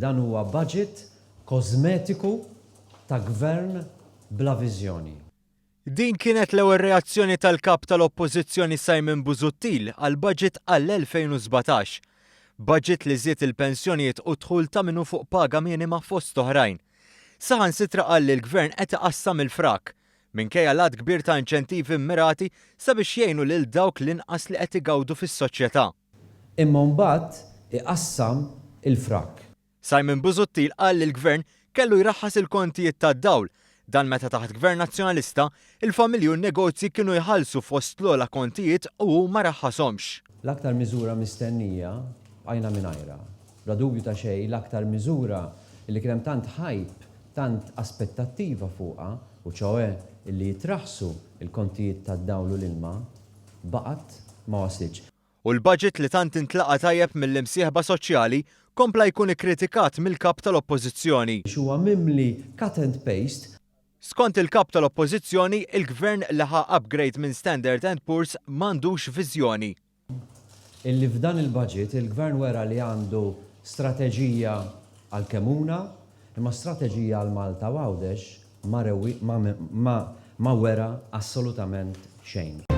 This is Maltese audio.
Dan huwa budget kożmetiku ta' gvern bla viżjoni. Din kienet l-ewwel reazzjoni tal-Kap tal-Oppożizzjoni Simon Busuttil għall-budget għall-2017. Budget li żied il-pensjonijiet u d-dħul ta' min hu fuq paga minima fost oħrajn. Saħansitra qal li l-Gvern qed iqassam il-frak, minkejja l-għadd kbir ta' inċentivi mmirati sabiex jgħinu lil dawk l-inqas li qed igawdu fis-soċjetà. Imma mbagħad iqassam il-frak. Simon Busuttil qal li l-Gvern kellu jraħħas il-kontijiet tad-dawl, dan meta taħt Gvern Nazzjonalista, il-familji u n-negozji kienu jħallsu fost l-ogħla kontijiet u hu ma raħħashomx. L-aktar miżura mistennija bqajna mingħajrha. Bla dubju ta' xejn l-aktar miżura li kien hemm tant hype, tant aspettattiva fuqha, u ċoe li jitraħħsu l-kontijiet tad-dawl u l-ilma, baqgħet ma waslitx. U l-budget li tant intlaqa' tajjeb mill-imsieħba soċjali kompla jkun ikkritikat mill-Kap tal-Oppożizzjoni. Huwa mimli cut and paste. Skont il-Kap tal-Oppożizzjoni, il-Gvern li ħa upgrade minn Standard and Poor's m'għandux viżjoni. Illi f'dan il-budget il-Gvern wera li għandu strateġija għal Kemmuna, imma strateġija għal Malta u Għawdex ma ma wera assolutament xejn.